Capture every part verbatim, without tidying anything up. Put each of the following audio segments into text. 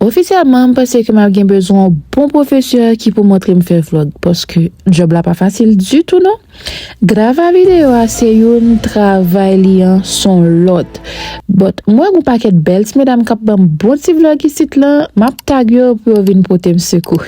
Ofisyèlman, m panse ke m ap gen bezwen yon bon pwofesè ki pou montre m fè vlòg, paske djòb la pa fasil ditou non. Grava videyo a se youn, travay li an se yon lòt. But mwen gen yon pakèt bèl ti medam k ap ban m bon ti vlòg isit lan, m ap tag yo pou yo vin pote m sekou.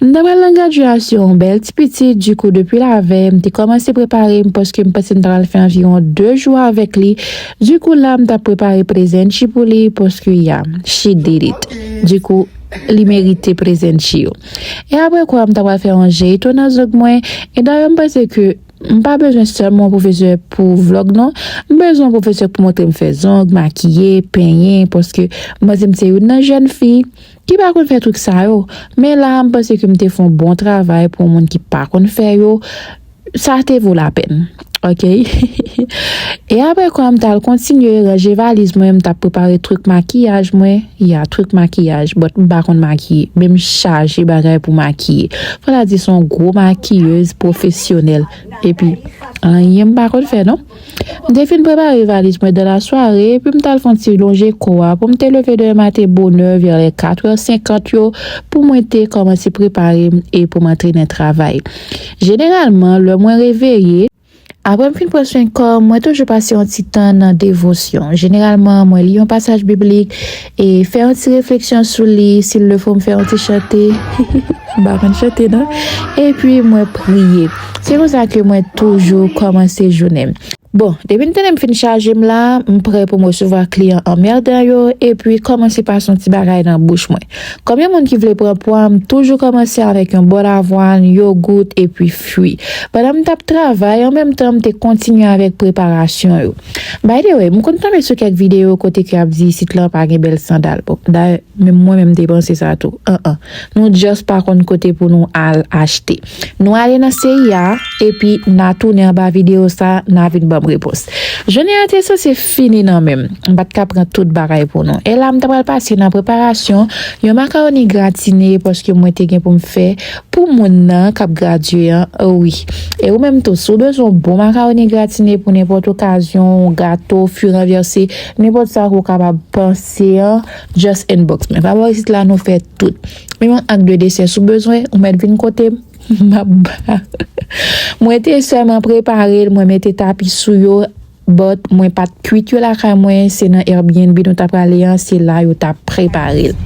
M ta pral nan gradyasyon, yon bèl ti pitit, dikou depi lavèy m te kòmanse prepare m paske m panse m ta pral fè anviwon de jou avèk li. Dikou la m t ap prepare prezanti pou li paske ya, she did it. Dikou li merite prezanti yo. E apre kwa m ta pral fè yon jeyito nan zong mwen. E dayè m panse ke m pa bezwen sèlman yon pwofesè pou vlòg non. M bezwen yon pwofesè pou montre m fè zong, makiye, penyen, paske m panse m se youn nan jèn fi ki pa konn fè trik sa yo. Men la, m panse ke m te fè yon bon travay pou yon moun ki pa konn fè yo. Sa te vo lapèn. Ok. E apre kwa m t al kontinye ranje valiz mwen, m t ap prepare trik makiyaj mwen. Ya, trik makiyaj, but m pa konn makiye. Men m chaje bagay pou makiye. Fò ta di se yon gwo makiyez pwofesyonèl. Epi, anyen m pa konn fè non. M te fin prepare valiz mwen dan lasware, epi m t al fè yon ti lonje kò a pou m te leve demen maten bonè, vè lè kat è senkant yo, pou mwen te kòmanse prepare m e pou m antre nan travay. Jeneralman, lè mwen reveye, apre m fin pran swen kò m, mwen toujou pase yon ti tan nan devosyon. Jeneralman, mwen li yon pasaj biblik e fè yon ti refleksyon sou li, si l le fo m fè yon ti chante. M pa konn chante non. Epi mwen priye. Se konsa ke mwen toujou kòmanse jounen m. Bon, depi m tande m fin chaje m la, m prè pou m resevwa kliyan anmèdan yo, epi kòmanse pase yon ti bagay nan bouch mwen. Kòm yon moun ki vle pran pwa, m toujou kòmanse avèk yon bòl avwàn, yogout, epi fwi. Pandan m t ap travay, an menm tan, m te kontinye avèk preparasyon yo. By the way, m konn tonbe sou kèk videyo kote ke y ap di isit lan pa gen bèl sandal. Bon, dayè, menm mwen menm m te panse sa tou. An, an. Nou just pa konn kote pou nou al achte. Nou ale nan C I A, epi n a tounen anba videyo sa, n a vin ban m repons. Jounen an te sanse fini nan men m. M pa t ka pran tout bagay pou nou. E la, m ta pral pase nan preparasyon yon makawoni gratine paske mwen te gen pou m fè pou moun nan k ap gradye an, wi. E ou menm tou, si w bezwen yon bon makawoni gratine pou nenpòt okazyon, yon gato, fwi ranvèse, nenpòt sa ke w kapab panse an, just inbox mwen. Pa bò isit la, nou fè tout. Menm yon ak de desè, si w bezwen, ou mèt vin kote m. M ap ba. Mwen te sèlman prepare l, mwen mete tapi sou yo, but mwen pa t kuit yo lakay mwen, se nan Airbnb nou t ap prale an, se la yo t ap prepare l.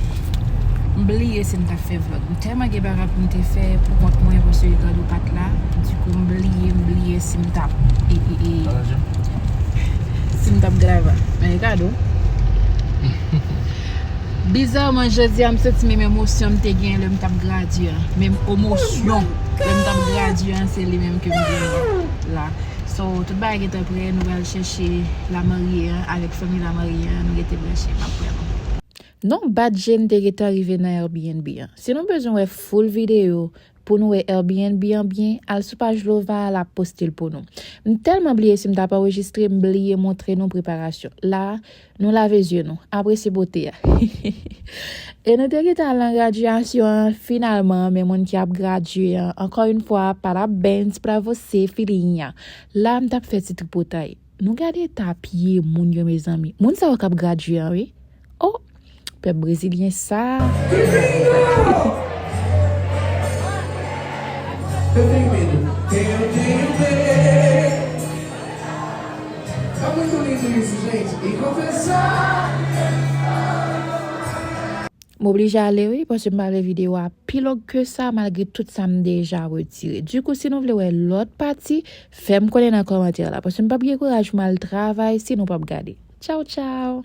M bliye si m t ap fè vlòg. M tèlman gen bagay pou m te fè pou kont mwen, paske Ricardo pa t la. Dikou, m bliye, m bliye si m t ap, e, e, e, si m t ap grava. Men Ricardo. Bizarman, jodi a, m santi menm emosyon m te gen lè m t ap gradye an. Menm emosyon lè m t ap gradye an, se li menm ke m genyen la. So, tout bagay gentan prè, nou pral chèche lamarye an avèk fanmi lamarye an, nou rete branche, m ap prè nou. Non, bat je n te gentan rive nan Airbnb an. Si nou bezwen wè full videyo pou nou wè Airbnb an byen, al sou paj Lova a, l ap poste l pou nou. M tèlman bliye si m t ap anrejistre, m bliye montre nou preparasyon. La, nou lave zye nou, apresye bote a. E nou te gentan al nan gradyasyon an, finalman, men moun ki ap gradye an, encore une fois, parabéns pra você, filhinha. La, m t ap fè ti tripotay. Nou gade eta pye moun yo, mezanmi. Moun sa yo k ap gradye an, wi. Oh, pèp brezilyen sa. M oblije ale wi, paske m pa vle videyo a pi long ke sa, malgre tout sa m deja retire. Dikou, si nou vle wè lòt pati, fè m konnen nan kòmantè la, paske m p ap gen kouraj pou m al travay si nou p ap gade. Tchaw, tchaw!